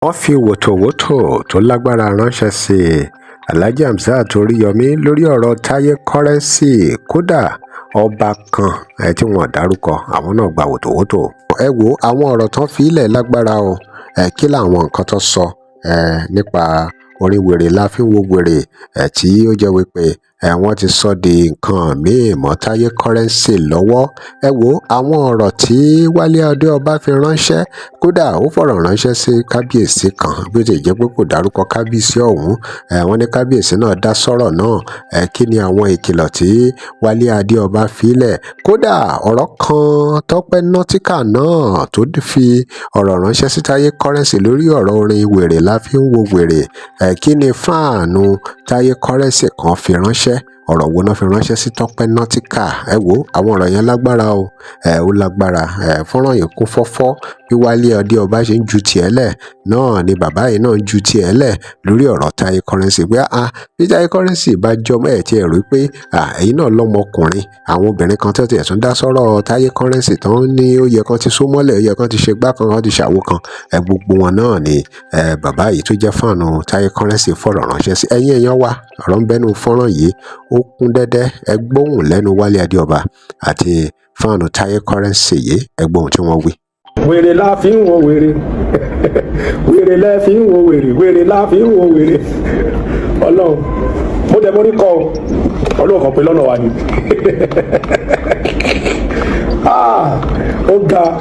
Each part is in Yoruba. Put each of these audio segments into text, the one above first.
Wọ́n fi wọ́tòwọ́tò tó lágbára ránṣẹ́ sí Alhaji Hamzat Oríyomi lórí ọ̀rọ̀ Táyé Currency. Kódà, ọba kan tí wọ́n dárúkọ, àwọn náà gba wọ́tòwọ́tò. Ẹ wo àwọn ọ̀rọ̀ tán fi ilẹ̀ lágbára o. Kí làwọn nǹkan tó sọ nípa orin "Wèrè La Fi ń Wo Wèrè", tí ó jẹ́ wípé wọ́n ti sọ di nǹkan míì mọ́ Táyé Currency lọ́wọ́? Ẹ wo àwọn ọ̀rọ̀ tí Wálé Adéọba fi ránṣẹ́. Kódà, ó fọ̀rọ̀ ránṣẹ́ sí kábíyèsí kan, bí ó ti jẹ́ pé kò dárúkọ kábíyèsí ọ̀hún. Wọ́n ní kábíyèsí náà dá sọ́rọ̀ náà. Kí ni àwọn ìkìlọ̀ tí Wálé Adéọba fi lẹ̀? Kódà, ọ̀rọ̀ kan Tọ́pẹ́ Nautica náà tó fi ọ̀rọ̀ ránṣẹ́ sí Táyé Currency lórí ọ̀rọ̀ orin "Wèrè La Fi ń Wo Wèrè". Kí ni fan Táyé Currency kan fi ránṣẹ́? Ọ̀rọ̀ wo náà fi ránṣẹ́ sí Tọ́pẹ́ Nautica? Ẹ wo àwọn ọ̀rọ̀ yẹn lágbára o. Ẹ ó lágbára. Ẹ fọ́nrán yìí kún fọ́fọ́. Bí Wálé Adéọba ṣe ń ju tiẹ̀ lẹ̀ náà ni bàbá yìí náà ń ju tiẹ̀ lẹ̀ lórí ọ̀rọ̀ Táyé Currency, pé ah, bí Táyé Currency bá jọmọ ẹ̀ tí ẹ̀ rí pé ẹ̀yin náà lọ́mọkùnrin. Àwọn obìnrin kan tó tiẹ̀ tún dá sọ́rọ̀ Táyé Currency tán ní ó yẹ kán ti só mọ́lẹ̀, ó yẹ kán ti ṣe gbá kan, kán ti ṣàwo kan. Ẹ gbogbo wọn náà ni ẹ bàbá yìí tó jẹ́ fan Táyé Currency fọ̀rọ̀ ránṣẹ́ sí. Ẹ̀yin èèyàn wa, ọ̀rọ̀ ń bẹ́nu fọ́nrán yìí, ó kún dẹ́dẹ́. Ẹ gbóhùn lẹ́nu Wálé Adéọba àti fan Táyé Currency yìí. Ẹ gbóhùn tí wọ́n wí. Wèrè la fi ń wo wèrè, wèrè lẹ fi ń wo wèrè, wèrè la fi ń wo wèrè. Ọlọ́run, mo dẹ̀ mo rí kọ́ ọ. Ọlọ́run kan pé lọ́nà wa ni. Ah, ó ga.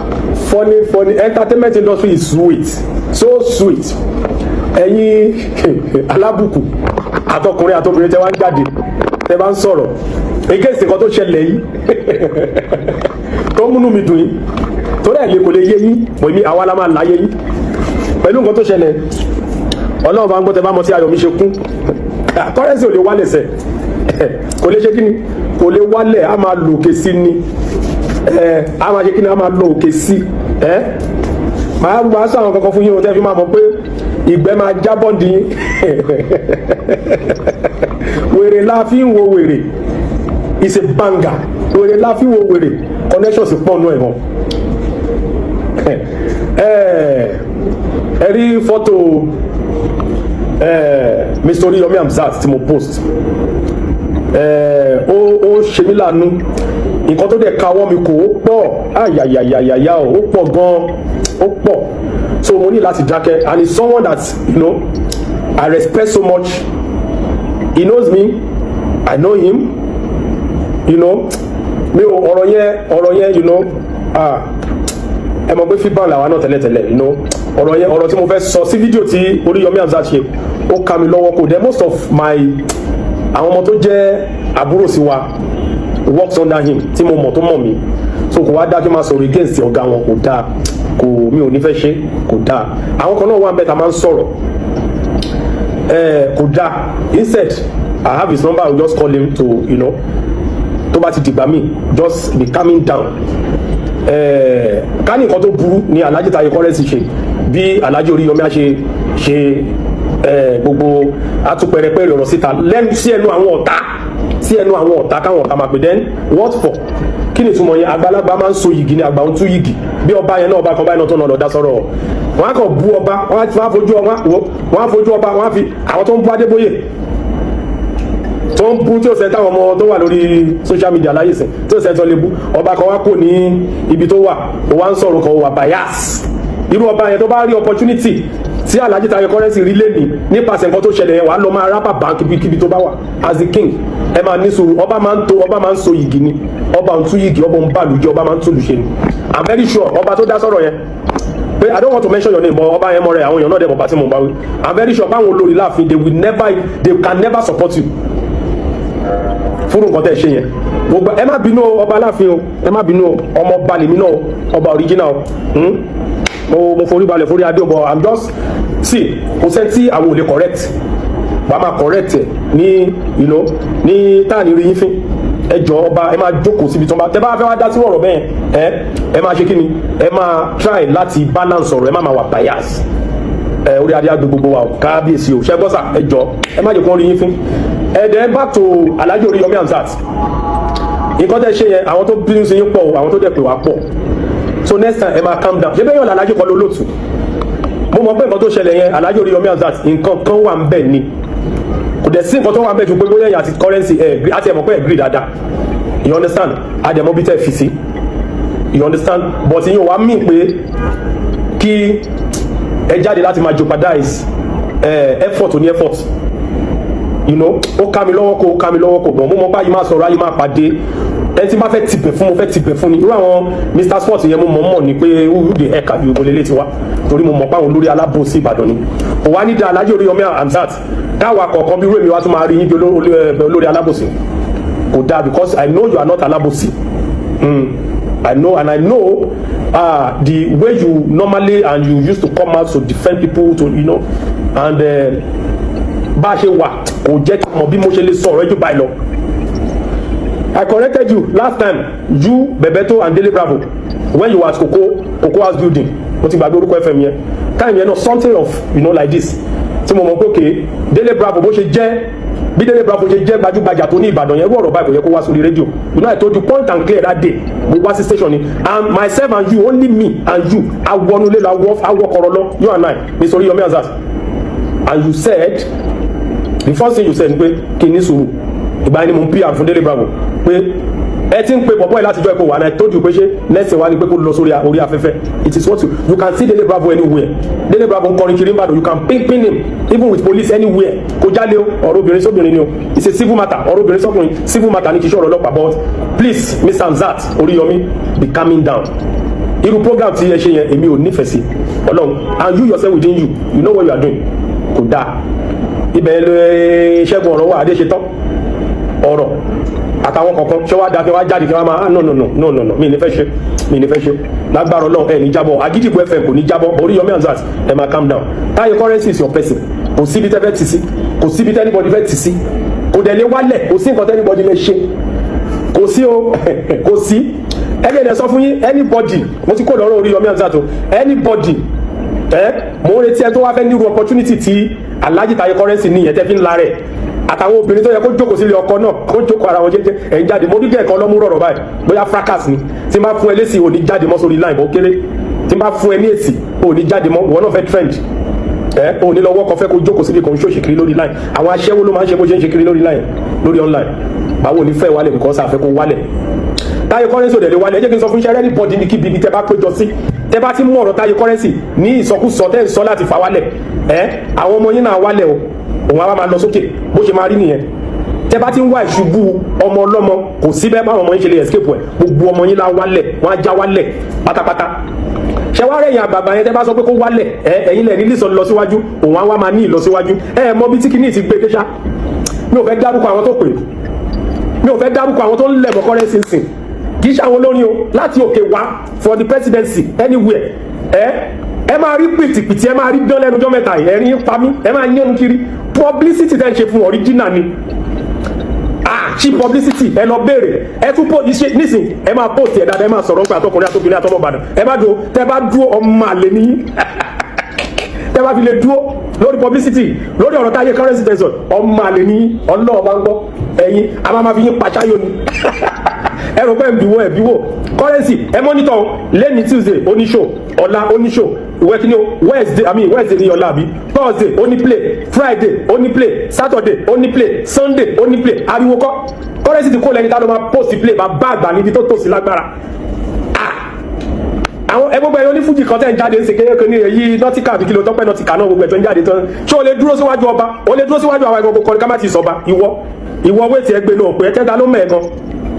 Funny, funny. Entertainment industry is sweet, so sweet. Ẹ̀yin alábùkù, àtọkùnrin àtobìnrin, tẹ́ wá ń jáde, tẹ́ bá ń sọ̀rọ̀ against nǹkan tó ṣẹlẹ̀ yìí, tó múnú mi dùn yín, torí ẹ̀ lè kò lè yé yín. Pè mí, àwa la máa láyé yín pẹ̀lú nǹkan tó ṣẹlẹ̀. Ọlọ́run bá ń gbọ́, tẹ bá mọ tí ayọ̀ mi ṣe kún. Currency ò lè wálẹ̀ sẹ̀, kò lè ṣe kí ni, kò lè wálẹ̀. Á máa lò òkè sí ni. Á máa ṣe kí ni? Á máa lò òkè sí. Ẹ máa máa sọ àwọn kankan fún yín o, tẹ́ fi máa mọ̀ pé ìgbẹ́ máa jábọ́ di yín. "Wèrè La Fi ń Wo Wèrè" is a banger. "Wèrè La Fi ń Wo Wèrè" connections pọ̀ nù ẹ̀ gan. Ẹ rí fọ́tò Mr. Oriyomi Hamzat tí mo post. Ó ṣe mí láàánú. Nǹkan tó dẹ̀ kawọ́ mi kò, ó pọ̀ ayayayaya o, ó pọ̀ gan, ó pọ̀. So mo ní láti dákẹ́, and he's someone that I respect so much. He knows me, I know him. Mi ò ọ̀rọ̀ yẹn, ah, ẹ mọ̀ pé fíbàn làwa náà tẹ́lẹ̀tẹ́lẹ̀. Ọ̀rọ̀ yẹn, ọ̀rọ̀ tí mo fẹ́ sọ sí fídíò tí Oríyọmí Hamzat ṣe, ó ká mi lọ́wọ́ kò dé. Most of my àwọn ọmọ tó jẹ́ àbúrò sí wa works under him, tí mo mọ̀, tó mọ̀ mí. So kò wá dá kí n máa sọ̀rọ̀ against ọ̀gá wọn. Kò dáa, kò, mi ò ní fẹ́ ṣe, kò dáa. Àwọn kan náà wà bẹ́ẹ̀ tá máa ń sọ̀rọ̀ ẹ̀, kò dáa. Instead, I have his number. I will just call him to tó bá ti dìgbà mí, just be calming down. Ká ní nǹkan tó burú ni Alhaji Taye Currency ṣe, bí Alhaji Oríyọmí á ṣe ṣe gbogbo atúpẹrẹpẹrẹ ọ̀rọ̀ síta lẹ́nu sí ẹnu àwọn ọ̀tá, sí ẹnu àwọn ọ̀tá, káwọn ọ̀tá máa pè. Then what for? Kí ni ìtumọ̀ yẹn? Àgbàlagbà máa ń so yìgì ni, àgbà ń tú yìgì. Bí ọba yẹn náà, ọba kan báyìí náà tó náà lọ dá sọ̀rọ̀, wọn á kàn bú ọba, wọn á fojú ọba, wọn á fojú ọba, wọn á fi àwọn tó ń bú Adébóyè, tó ń bú, tí ó sẹ́ táwọn ọmọ tó wà lórí social media láyé sìn, tí ó sẹ́ tó lè bú ọba kan, wá kò ní ibi tó wà, ó wá ń sọ̀rọ̀ kan, ó wà bias. Irú ọba yẹn, tó bá rí opportunity tí Alhaji Taye Currency rí lẹ́nìí nípasẹ̀ nǹkan tó ṣẹlẹ̀ yẹn, wàá lọ máa rábà bá kíbikíbi tó bá wà. As the king, ẹ máa ní sùúrù. Ọba máa ń to, ọba máa ń so yìgì ni. Ọba ń tú yìgì, ọba ń bàlùjẹ, ọba máa ń túlù ṣe ni. I'm very sure ọba tó dá sọ̀rọ̀ yẹn pé, I don't want to mention your name, but ọba yẹn mọ rẹ, àwọn èèyàn náà dẹ̀ mọ̀ bá tí mo bá wí. I'm very sure báwọn olórí láàfin, they will never, they can never support you fún nǹkan tẹ́ ẹ ṣe yẹn. Gbogbo ẹ má bínú o, ọba aláàfin o, ẹ má bínú o. Ọmọ ọba lèmi náà, ọba original o. Mo forí balẹ̀ forí adé o, but I'm just, see, kò sẹ́ni tí àwọn ò lè correct. Wàá máa correct ẹ ní ní táà ní rí yín fín. Ẹ jọ, ọba, ẹ máa jókòó síbi tí wọ́n bá tẹ bá fẹ́ wá dá sí ọ̀rọ̀ bẹ́ẹ̀. Ẹ máa ṣe kí ni? Ẹ máa try láti balance ọ̀rọ̀, ẹ má máa wà bias. Ẹ orí adé àgbẹ̀ gbogbo wa o, kábíyèsí o. Ṣẹgbọ́sà, ẹ jọ, ẹ má jẹ́ kó rí yín fín. Ẹ dẹ̀ back to Alhaji Oríyọmí Hamzat. Nǹkan tẹ́ ṣe yẹn, àwọn tó bínú sí yín pọ̀ o, àwọn tó dẹ̀ pè wá pọ̀. So next time, ẹ máa calm down. Ṣé bẹ́ẹ̀ yàn Alhaji kọ́ lólótù? Mo Mo mọ̀ pé nǹkan tó ṣẹlẹ̀ yẹn, Alhaji Oríyọmí Hamzat, nǹkan kan wà ń bẹ̀ ni. Kò dẹ̀ sí nǹkan tó wà ń bẹ̀ ju pé bóyá ẹ̀yìn àti Currency ẹ̀ àti ẹ̀ mọ̀ pé ẹ̀ agree dáadáa, you understand? Àdẹ̀mọ́ bí tẹ́ fi sí, you understand? But ìyẹn wàá mí pé kí ẹ jáde láti máa jeopardize effort oní effort. Ó ká mi lọ́wọ́ kó, ó ká mi lọ́wọ́ kó bọ̀. Mo mọ̀ pé ayé máa sọ̀rọ̀, ayé máa pàdé. Ẹni tí bá fẹ́ tibẹ̀ fún, mo fẹ́ tibẹ̀ fún ni. Irú àwọn Mr Sport yẹn, mo mọ̀ mọ̀ ni pé who the heck are you? Ìbò lélẹ̀ ti wá, torí mo mọ̀ pé àwọn olórí alábòsí Ìbàdàn ni. Kò wá ní da Alhaji Oríyọmí Hamzat káwa kọ̀ọ̀kan bí irú èmi wá tún máa rí yín bí olórí alábòsí. Kò dáa, because I know you are not alábòsí. I know, and I know the way you normally and you used to come out to defend people to and bá a ṣe wà, kò jẹ́ kí n mọ̀ bí mo ṣe lè sọ̀rọ̀ ẹjọ́ báyìí lọ. I corrected you last time, you, Bebeto and Dele Bravo, when you were at Cocoa House building. Mo ti gbàgbé orúkọ FM yẹn time yẹn náà, something of like this, tí mo mọ̀ pé okay, Dele Bravo, bó ṣe jẹ́, bí Dele Bravo ṣe jẹ́ gbajúgbajà tó ní Ìbàdàn yẹn, irú ọ̀rọ̀ báyìí kò yẹ kó wá sórí rédíò. I told you point and clear that day. Mo wá sí station ni, and myself and you, only me and you, awọnulé lọ, awọ awọkọrọ lọ, you and I, Mr. Oriyomi Hamzat, and you said, the first thing you said ni pé kí n ní sùúrù. Ìgbà yẹn ni mo ń PR fún Dele Bravo pé ẹ ti ń pe bọ̀bọ̀ yìí láti jọ ipò wà, and I told you pé ṣé next thing wá ni pé kó lọ sórí orí afẹ́fẹ́. It is what you can see Dele Bravo anywhere. Dele Bravo ń kọrin kiri Ìbàdàn. You can pin him even with police anywhere. Kò jálè o, ọ̀rọ̀ obìnrin sóbìnrin ni o. It's a civil matter. Ọ̀rọ̀ obìnrin sọ́kùnrin, civil matter ni, kì í ṣe ọ̀rọ̀ ọlọ́pàá. But please, Mr. Hamzat Oriyomi, be calming down. Irú program tí ẹ ṣe yẹn, èmi ò nífẹ̀ẹ́ sí, Ọlọ́run. And you yourself, within you, you know what you are doing. Kò dáa. Ibẹ̀ ló ṣẹ́gun ọ̀rọ̀ wà, adé ṣe tán ọ̀rọ̀ àtàwọn kọ̀ọ̀kan. Ṣé wàá da kí wàá jáde kí wàá máa? No, no, no, no, no, no, mi ní fẹ́ ṣe, mi ní fẹ́ ṣe. Lágbára Ọlọ́run, ẹ ní jábọ̀. Agídìgbò FM kò ní jábọ̀. Oríyọmí Hamzat, ẹ máa calm down. Táyé Currency is your person. Kò síbi tẹ́ fẹ́ tì sí, kò síbi tẹ́ anybody fẹ́ tì sí, kò dẹ̀ lè wálẹ̀. Kò sí nǹkan tẹ́ anybody lè ṣe, kò sí o, kò sí. Ẹgbẹ́ ẹ̀ sọ fún yín, anybody, mo ti kó lọ́rọ̀ Oríyọmí Hamzat o. Anybody ẹ, mo ń retí ẹ tó wá fẹ́ nírú opportunity tí Alhaji Taye Currency ní yẹn, tẹ́ fi ń la rẹ̀ àtàwọn obìnrin tó yẹ kó jókòó sílé ọkọ náà, kó jókòó ara wọn jẹ́jẹ́. Ẹ̀ ń jáde, mo rí kẹ̀kọ́ lọ́mú rọ̀rọ̀ báyìí, bóyá fracas ni. Tí n bá fún ẹ lésì, ò ní jáde mọ́ sórí line bó kéré. Tí n bá fún ẹ ní èsì, ò ní jáde mọ́. Ìwọ náà fẹ́ trend, ẹ ò ní lọ wọ́kọ̀ fẹ́ kó jókòó síbi kan, ṣòṣì kiri lórí line. Àwọn aṣẹ́wó ló máa ń ṣe bó ṣe ń ṣe kiri lórí line, lórí online. Báwo ni fẹ́ wálẹ̀? Because àfẹ́ kó wálẹ̀. Táyé Currency ò dẹ̀ lè wálẹ̀. Ẹ jẹ́ kí n sọ fún iṣẹ́, anybody ní kíbi ibi tẹ́ bá péjọ sí, tẹ́ bá ti mú ọ̀rọ̀ Táyé Currency ní ìsọkúsọ, tẹ́ ń sọ láti fà wálẹ̀, ẹ àwọn ọmọ yín náà wálẹ̀ o, òun á máa lọ sókè. Bó ṣe máa rí nìyẹn. Tẹ́ bá ti ń wá ìṣubú ọmọ ọlọ́mọ, kò sí bẹ́ẹ̀ báwọn ọmọ yín ṣe lè escape ẹ̀. Gbogbo ọmọ yín lá wálẹ̀, wọ́n á já wálẹ̀ pátápátá. Ṣé wàá rẹ̀yìn àgbààgbà yẹn, tẹ́ bá sọ pé kó wálẹ̀, ẹ ẹ̀yin lẹ̀ ní lísọ lọ síwájú, òun á wá máa ní ìlọsíwájú. Ẹ mọ bí tí kìíní ti gbé dé ṣá. Mi ò fẹ́ dárúkọ àwọn tó pè, mi ò fẹ́ dárúkọ àwọn tó ń lẹ̀ mọ́ Currency sìn. Kì í ṣe àwọn olórin o, láti òkè wá for the presidency anywhere. Ẹ ẹ máa rí pìtìpìtì, ẹ máa rí dán lẹ́nu ọjọ́ mẹ́ta yìí. Ẹ̀rín pa mí, ẹ máa yánu kiri. Publicity tẹ́ ń ṣe fún, original ni. Ah, cheap publicity, ẹ lọ béèrè. Ẹ tún post ṣe nísìn, ẹ máa post ẹ dáadáa, ẹ máa sọ̀rọ̀ pé àtọkùnrin, àtọkùnrin, àtọmọ Ìbàdàn. Ẹ má dúró. Tẹ́ bá dúró, ọmọ àlè ní. Tẹ́ bá fi lè dúró lórí publicity, lórí ọ̀rọ̀ Táyé Currency tẹ̀sán, ọmọ àlè ní. Ọlọ́ọ̀ bá ń gbọ́, ẹ̀yin a máa ma fi yín paṣáyò ni. Ẹ rò pé ẹ̀ ń bíwó, ẹ̀ bíwó Currency. Ẹ monitor lẹ́ni Tuesday, oníṣò ọ̀la, oníṣò ìwé kí ni o, Wednesday, I mean Wednesday ní ọ̀la àbí Thursday, ó ní play, Friday ó ní play, Saturday ó ní play, Sunday ó ní play. Ariwo kọ́, Currency ti kó lẹ́ni tá ló máa post play. Bá bá àgbà níbi tó tòsí lágbára. Àwọn ẹ gbogbo ẹyọ onífújì kan tẹ́ ń jáde ń ṣe kékeré ní èyí nọtíkà àbí kìlọ̀ tọ́pẹ́ nọtíkà náà, gbogbo ẹ̀ tó ń jáde tán. Ṣé o lè dúró síwájú ọba? O lè dúró síwájú àwọn ẹgbẹ́ kọrin ká má ti sọba? Ìwọ wéètì ẹgbẹ́ náà pé ẹ tẹ́ta ló mẹ́ gan.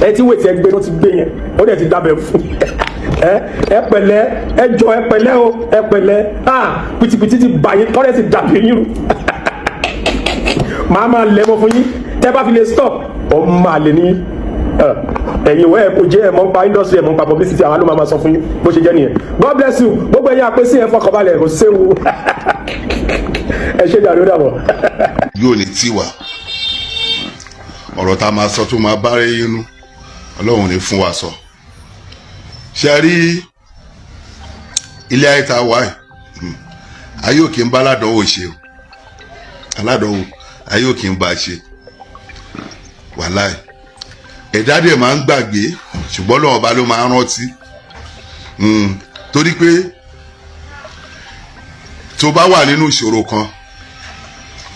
Ẹ tí wéètì ẹgbẹ́ ló ti gbé yẹn, ó dẹ̀ ti dábẹ̀ fún ẹ. Ẹ pẹ̀lẹ́, ẹ jọ, ẹ pẹ̀lẹ́ o, ẹ pẹ̀lẹ́. Ah, pìtìpìtì ti bà yín, tọ́rẹ́ ti dàbí yín rú. Màá máa lẹ́mọ fún yín. Tẹ́ bá fi lè stop, ọmọ àlè ní ẹ̀yin. Ìwé ẹ̀ kò jẹ́ ẹ̀ mọ́ nípa industry, ẹ̀ mọ́ nípa publicity, àwọn ló máa ma sọ fún yín bó ṣe jẹ́ nìyẹn. God bless you. Gbogbo ẹ̀yin àpèsí, ẹ̀ fọkànbalẹ̀, kò séwu. Ẹ ṣe jàre, ó dàbọ̀. Yóò ní tiwa ọ̀rọ̀ tá a máa sọ tó máa bá rẹ̀ inú Ọlọ́run ní fún wa sọ. Ṣe rí ilé ayé tá a wà yìí, ayé òkè ń bá aládánwò ṣe o. Aládánwò ayé òkè ń bá a ṣe. Wàláì, ẹ̀dá dẹ̀ máa ń gbàgbé, ṣùgbọ́n Ọlọ́run ọba ló máa ń rántí. Torí pé Tó bá wà nínú ìṣòro kan,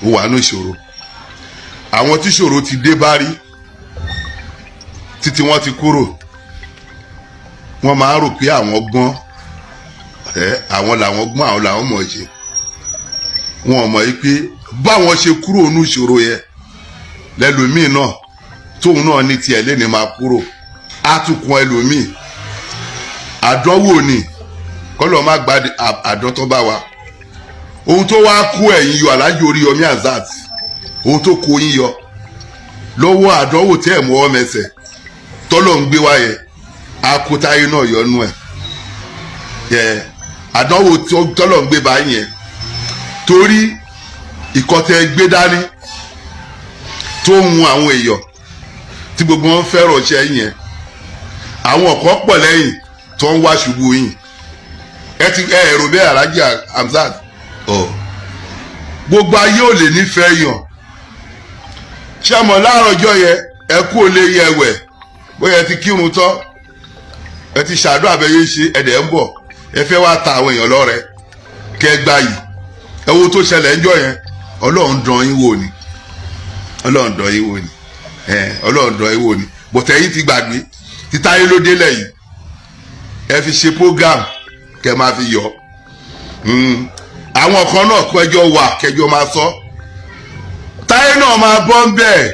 ó wà nínú ìṣòro, àwọn tí ìṣòro ti dé bá rí títí wọ́n ti kúrò, wọ́n máa ń rò pé àwọn gbọ́n ẹ, àwọn làwọn gbọ́n, àwọn làwọn mọ̀ ṣe. Wọn ò mọ̀ yìí pé báwọn ṣe kúrò nínú ìṣòro yẹn, lẹ́lòmíì náà tóun náà ní tiẹ̀ lẹ́ni máa kúrò, á tún kun ẹlòmíì. Àdánwò ni, kọ́lọ́ má gba àdán tó bá wa. Ohun tó wá kó ẹ̀yin yọ, Alhaji Oríyọmí Hamzat, ohun tó kó yín yọ lọ́wọ́ àdánwò tẹ́ ẹ̀ mọ́ ọ́ mẹsẹ̀ tọ́lọ̀ ń gbé wá yẹn, akótáyé náà yọnu ẹ̀ yẹ. Àdánwò tọ́lọ̀ ń gbé báyìí yẹn, torí ìkọ́tẹ́ gbé dání tó ń hun àwọn èèyàn tí gbogbo wọn fẹ́ràn ṣẹ́ yẹn, àwọn kan pọ̀ lẹ́yìn tó ń wá ṣubú yìí. Ẹ ti ẹ èrò bẹ́ẹ̀, Alhaji Hamzat ọ, gbogbo ayé ò lè nífẹ̀ẹ́ yàn. Ṣé mọ̀ láàárọ̀ ọjọ́ yẹn, ẹ kú ò lè yẹ wẹ̀, bóyá ẹ ti kírun tán, ẹ ti ṣàdúrà bẹ́ẹ̀ yé ṣe, ẹ̀dẹ̀ ń bọ̀, ẹ fẹ́ wá ta àwọn èèyàn lọ́rẹ kẹ́ gbà yìí. Ẹ wo tó ṣẹlẹ̀ ńjọ́ yẹn. Ọlọ́run dán yín wò ni, Ọlọ́run dán yín wò ni, ẹ Ọlọ́run dán yín wò ni. Bọ̀tẹ́ yín ti gbàgbé títáyé ló délẹ̀ yìí, ẹ fi ṣe program kẹ́ máa fi yọ àwọn kan náà, kẹjọ wà, kẹjọ máa sọ. Táyé náà máa bọ́ ń bẹ́ẹ̀.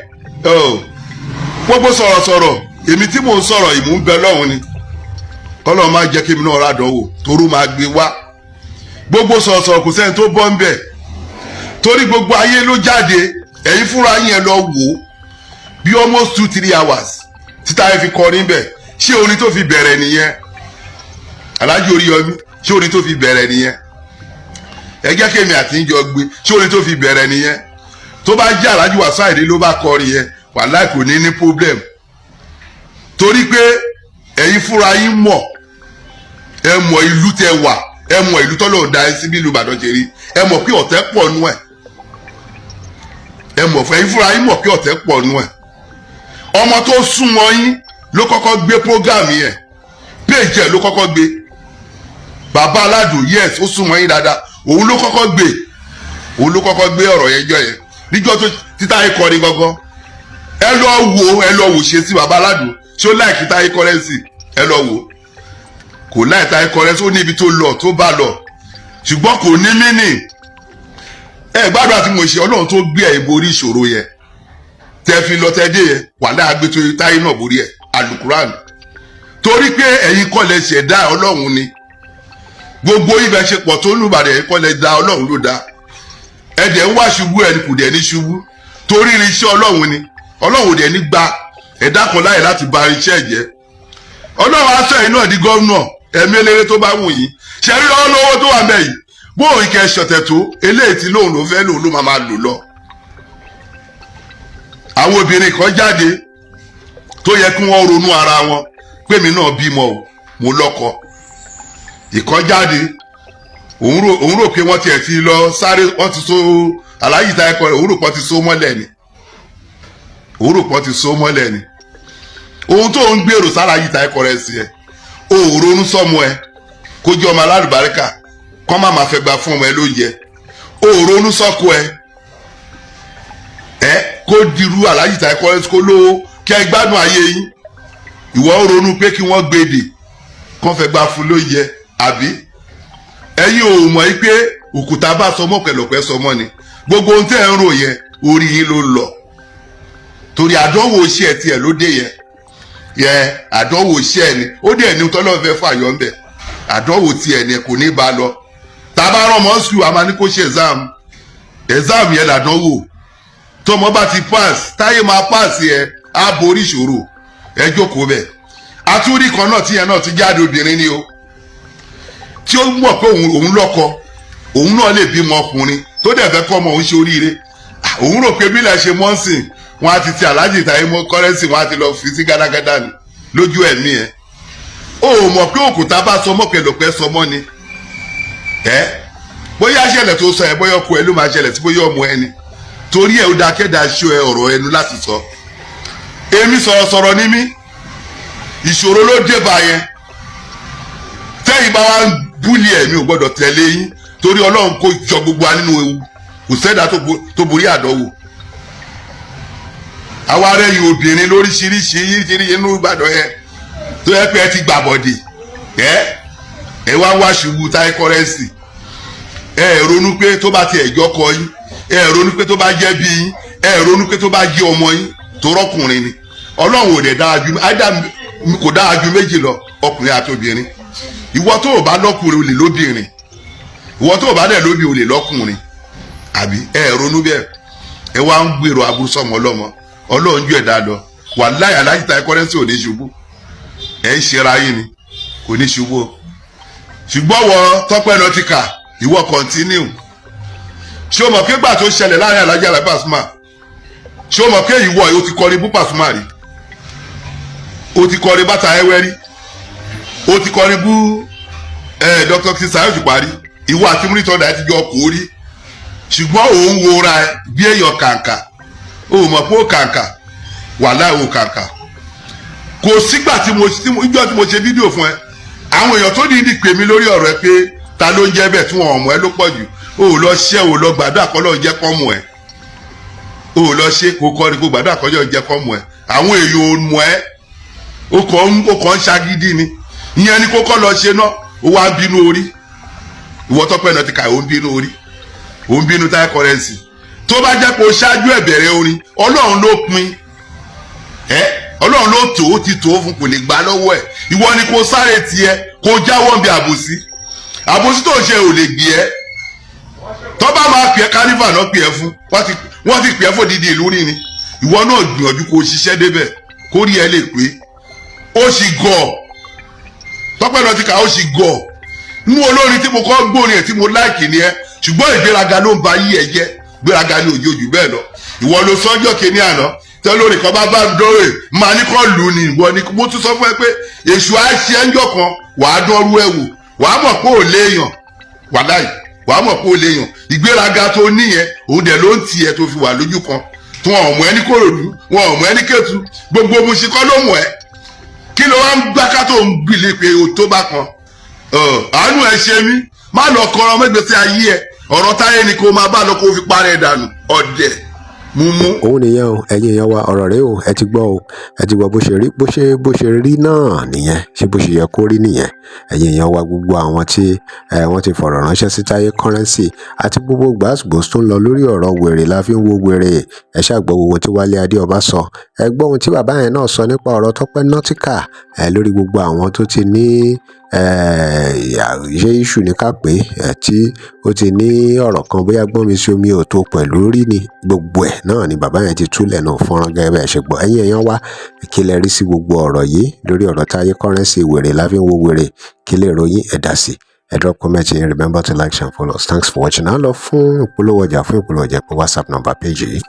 Gbogbo sọ̀rọ̀sọ̀rọ̀, èmi tí mò ń sọ̀rọ̀ ìmú ń bẹ lọ́hùn ni, kọ́lọ́ máa jẹ́ kí èmi náà ràdánwò torú máa gbé wá. Gbogbo sọ̀rọ̀sọ̀rọ̀, kò sẹ́ni tó bọ́ ń bẹ̀, torí gbogbo ayé ló jáde. Ẹ̀yin fúnra yín, ẹ lọ wò ó, bí almost 2-3 hours títa ẹ fi kọrin bẹ̀. Ṣé orin tó fi bẹ̀rẹ̀ nìyẹn, Alhaji Oríyọmí? Ṣé orin tó fi bẹ̀rẹ̀ nìyẹn? Ẹ jẹ́ kémi àti ń jọ gbé. Ṣé orin tó fi bẹ̀rẹ̀ nìyẹn? Tó bá jẹ́ Alhaji Wasiu Ayinde ló bá kọrin yẹn, wàláì kò ní ní problem, torí pé ẹ̀yin fúnra yín mọ̀, ẹ mọ̀ ìlú tẹ wà, ẹ mọ̀ ìlú tọ́lọ̀ da ẹ sí, bí ìlú Ìbàdàn ṣe rí. Ẹ mọ̀ pé ọ̀tẹ̀ pọ̀ nú ẹ̀. Ẹ mọ̀, ẹ̀yin fúnra yín mọ̀ pé ọ̀tẹ̀ pọ̀ nú ẹ̀. Ọmọ tó súnmọ́ yín ló kọ́kọ́ gbé program yẹn, péjì ẹ̀ ló kọ́kọ́ gbé. Bàbá Aládùn, yes, ó súnmọ́ yín dáadáa. Òun ló kọ́kọ́ gbé, òun ló kọ́kọ́ gbé ọ̀rọ̀ yẹn jọ yẹn, níjọ́ tó títà ikọ̀ ni gangan. Ẹ lọ wo, ẹ lọ wò ṣe sí bàbá Aládùn. Ṣé ó like Táyé Currency? Ẹ lọ wò, kò like Táyé Currency. Ó ní ibi tó lọ, tó bá lọ, ṣùgbọ́n kò ní mínì. Ẹ gbádùn àti mo ṣe Ọlọ́run tó gbé ẹ̀ borí ìṣòro yẹn tẹ fi lọ tẹ dé yẹn, wàhálà agbétó Táyé náà borí ẹ, alukuran, torí pé ẹ̀yin kọ́ lẹ ṣẹ̀dá, Ọlọ́run ni. Gbogbo ibẹ̀ ṣe pọ̀ tó lùbàdàn, ẹ̀yin kọ́ lẹ dá, Ọlọ́run ló dá. Ẹ̀dẹ̀ ń wá ṣubú ẹ̀ kò dẹ̀ ní ṣubú, torí irinṣẹ́ Ọlọ́run ni. Ọlọ́run ò dẹ̀ ní gba ẹ̀dá kan láyè láti ba irinṣẹ́ ẹ̀ jẹ́. Ọlọ́run aṣọ ẹ̀yin náà di gómìnà ẹ̀mí eléré tó bá wù yín. Ṣe rí lọ́wọ́ tó wà mẹ́ yìí, bóun kẹ́ ṣọ̀tẹ̀ tó eléyìí tí lóun ló fẹ́ lòun ló máa lò lọ. Àwọn obìnrin kan jáde tó yẹ kí wọ́n ronú ara wọn pé mi náà bímọ o, mo lọ́kọ. Ìkan jáde, òun rò pé wọ́n tiẹ̀ ti lọ sáré, wọ́n ti so Aláyí Táyé kọ, òun rò pé wọ́n ti so mọ́lẹ̀ ni, òun rò pé wọ́n ti so mọ́lẹ̀ ni. Ohun tó ń gbèrò sára yìí Táyé kọ rẹ̀ sí ẹ, o ò ronú sọ́mọ ẹ kó jẹ́ ọmọ alálùbáríkà, kọ́ má máa fẹ́ gba fún ọmọ ẹ ló yẹ. O ò ronú sọ́kọ ẹ, ẹ kó dirú Aláyí Táyé kọ rẹ̀, kó lówó, kí ẹ gbádùn ayé yín. Ìwọ ń ronú pé kí wọ́n gbèdè kán fẹ́ gba fún ló yẹ, àbí ẹ̀yin ò mọ̀ yí pé òkúta bá sọmọ pẹ̀lọpẹ̀ sọmọ ni? Gbogbo ohun tẹ́ ẹ̀ ń rò yẹn, orí yín ló ń lọ, torí àdánwò iṣẹ́ ẹ̀ tiẹ̀ ló dé yẹn yẹ. Àdánwò iṣẹ́ ẹ̀ ni ó dẹ̀ ní tọ́lọ́ fẹ́ fàyọ̀ ń bẹ̀. Àdánwò tiẹ̀ ni kò ní bá lọ. Tá a bá rán ọmọ school, a máa ní kó ṣe exam. Exam yẹn làdánwò. Tọmọ bá ti pass, táyé máa pass yẹ, á borí ìṣòro. Ẹ jókòó bẹ̀. Àtúrí kan náà tíyẹn náà ti jáde, obìnrin ni o, tí ó mọ̀ pé òun lọ́kọ, òun náà lè bímọ ọkùnrin, tó dẹ̀ fẹ́ kọ́ ọmọ òun ṣe oríire. Òun rò pé bílẹ̀ ṣe mọ́sìn, wọn á ti ti Aláàjì Táyé mọ́ Currency, wọn á ti lọ fi sí gádágádá ni lójú ẹ̀mí ẹ̀. O ò mọ̀ pé òkúta bá sọmọ́ pẹ̀lọpẹ́ sọmọ́ ni. Ẹ bóyá ṣẹlẹ̀ tó sọ ẹ, bóyá ọkọ ẹ ló máa ṣẹlẹ̀ sí, bóyá ọmọ ẹ ni. Torí ẹ, ó dáa kẹ́dà ṣó ẹ ọ̀rọ̀ ẹnu láti sọ. Èmi sọ̀rọ̀sọ̀rọ̀ ní mí, ìṣòro ló dé bá yẹn. Tẹ́yìn bá wá ń bully ẹ̀, mi ò gbọ́dọ̀ tẹ̀lé yín. Torí Ọlọ́run kò jọ gbogbo wa nínú ewu. Kò sẹ́dá tó borí àdánwò. Àwa rẹ̀ yìí, obìnrin lóríṣiríṣi yíríṣiríṣi nínú Ìbàdàn yẹn tó yẹ pé ẹ ti gbàbọ̀dè, ẹ wá wá ṣubú Táyé Currency. Ẹ ronú pé tó bá tiẹ̀ jọkọ yín, ẹ ronú pé tó bá jẹ́ bí yín, ẹ ronú pé tó bá jẹ́ ọmọ yín tó rọ́kùnrin ni. Ọlọ́run ò dẹ̀ dáa ju ádám, kò dáa ju méjì lọ, ọkùnrin àti obìnrin. Ìwọ tó o bá lọ́kùnrin, o lè lóbìnrin. Ìwọ tó o bá dẹ̀ lóbi, o lè lọ́kùnrin, àbí? Ẹ ronú bẹ́ẹ̀, ẹ wá ń gbèrò aburú sọmọ ọlọ́mọ. Ọlọ́run ju ẹ̀dá lọ. Wàláhì, Aláàjì Táyé Currency ò ní ṣubú. Ẹ ń ṣera yín ni, kò ní ṣubú o. Ṣùgbọ́n wọ Tọ́pẹ́ Nautica, ìwọ continue. Ṣé o mọ̀ pé gbà tó ṣẹlẹ̀ láàrin Aláàjì Àlàbí Pasuma, ṣé o mọ̀ pé ìwọ o ti kọrin bú Pasuma rí, o ti kọrin bàtà ẹwẹ́ rí, o ti kọrin bú Dr. Saheed Òṣùpá rí? Ìwọ àti Múrítọ́dà ẹ ti jọ kó rí, ṣùgbọ́n òun wora ẹ bí èèyàn kàǹkà. O mọ̀ pé ó kàǹkà, wàláhì, ó kàǹkà. Kò sígbà tí mo ìjọ tí mo ṣe fídíò fún ẹ, àwọn èèyàn tó ní pè mí lórí ọ̀rọ̀ ẹ pé ta ló ń jẹ́ bẹ́ẹ̀ tí wọ́n mọ̀ ẹ́ ló pọ̀ jù. O ò lọ ṣẹ́, o lọ gbàdúrà kọ́ lọ́ọ́ jẹ́ kọ́ mọ̀ ẹ́. O ò lọ ṣe kó kọ́ ni kó gbàdúrà kọ́ lọ́ọ́ jẹ́ kọ́ mọ̀ ẹ́. Àwọn èèyàn ò mọ̀ ẹ́, o kàn ń ṣagídí ni. Ìyẹn ni kó kọ́ lọ ṣe náà. Ó wá ń bínú orí. Ìwọ Tọ́pẹ́ náà ti kà, ó ń bínú orí, ó ń bínú Táyé Currency. Tó bá jẹ́ pé o ṣáájú ẹ̀ bẹ̀rẹ̀ orin, Ọlọ́run ló pin ẹ́, Ọlọ́run ló tó, ó ti tó fún, kò lè gbà lọ́wọ́ ẹ̀. Ìwọ ni kò sáré tiẹ̀, kò jáwọ́ bí àbòsí. Àbòsí tó ń ṣe ò lè gbé ẹ́. Tó bá máa pè é, carnival náà pè é fún, wọ́n ti pè é fún odidi ìlú rí ni. Ìwọ náà gbìyànjú kó o ṣiṣẹ́ débẹ̀, kó rí ẹ lè pé ó sì gọ̀. Tọ́pẹ́ náà ti kà, ó sì gọ̀ nínú olórin tí mo kọ́ gbórin ẹ̀ tí mo like ni ẹ, ṣùgbọ́n ìgbéraga ló ń ba yí ẹ jẹ́. Gbéraga ní òjò jù bẹ́ẹ̀ lọ. Ìwọ ló sọ́jọ́ kìíní àná tẹ́lórí kan bá bá dọ́rẹ̀ máa ní kọ́ lù ní. Ìwọ ni mo tún sọ fún ẹ pé èṣù á ṣe ẹ́ńjọ́ kan, wàá dọ́rú ẹ wò, wàá mọ̀ pé ò léèyàn. Wàláì, wàá mọ̀ pé ò léèyàn. Ìgbéraga tó níyẹn, òun dẹ̀ ló ń tiẹ̀ tó fi wà lójú kan tí wọn ò mọ̀ ẹ́ ní Kòròdú, wọn ò mọ̀ ẹ́ ní Kétu, gbogbo Mùsíkọ́ ló mọ̀ ẹ́. Kí ló wá ń gbáká tó ń gbìlẹ̀ pé o tó bá kan? Àánú ẹ ṣe mí. Má lọ kọrọ mẹgbẹsẹ ayé ẹ. Ọ̀rọ̀ táyé ni kó máa bá lọ, kó fi parẹ́ dànù. Ọ̀dẹ̀ mú mú. Òun nìyẹn o. Ẹ̀yin èèyàn wa, ọ̀rọ̀ rèé o. Ẹ ti gbọ́ o, ẹ ti gbọ́ bó ṣe rí, bó ṣe rí náà nìyẹn. Ṣé bó ṣe yẹ kó rí nìyẹn? Ẹ̀yin èèyàn wa, gbogbo àwọn tí wọ́n ti fọ̀rọ̀ ránṣẹ́ sí Táyé Currency àti gbogbo gbàsgbòs tó ń lọ lórí ọ̀rọ̀ wèrè la fi ń wo wèrè, ẹ ṣáà gbọ́ gbogbo tí Wálé Adéọba sọ. Ẹ gbọ́ ohun tí bàbá yẹn náà sọ nípa ọ̀rọ̀ Tọ́pẹ́ Nautica ẹ lórí gbogbo àwọn tó ti ní ṣé issue ní ká pé ẹ tí ó ti ní ọ̀rọ̀ kan, bóyá gbọ́n mi sí omi ò tó pẹ̀lú rí ni. Gbogbo ẹ̀ náà ni bàbá yẹn ti túlẹ̀ náà fọ́nrán gẹ́gẹ́ bẹ́ẹ̀ ṣe gbọ́. Ẹ̀yin èèyàn wa, kí lẹ rí sí gbogbo ọ̀rọ̀ yìí lórí ọ̀rọ̀ Táyé Currency? Wèrè la fi ń wo wèrè. Kí lè ròyìn ẹ̀dá sí ẹ? Drop comment yín. Remember to like and follow us. Thanks for watching. Á lọ fún ìpolówó ọjà. Fún ìpolówó ọjà, pé WhatsApp number page yìí.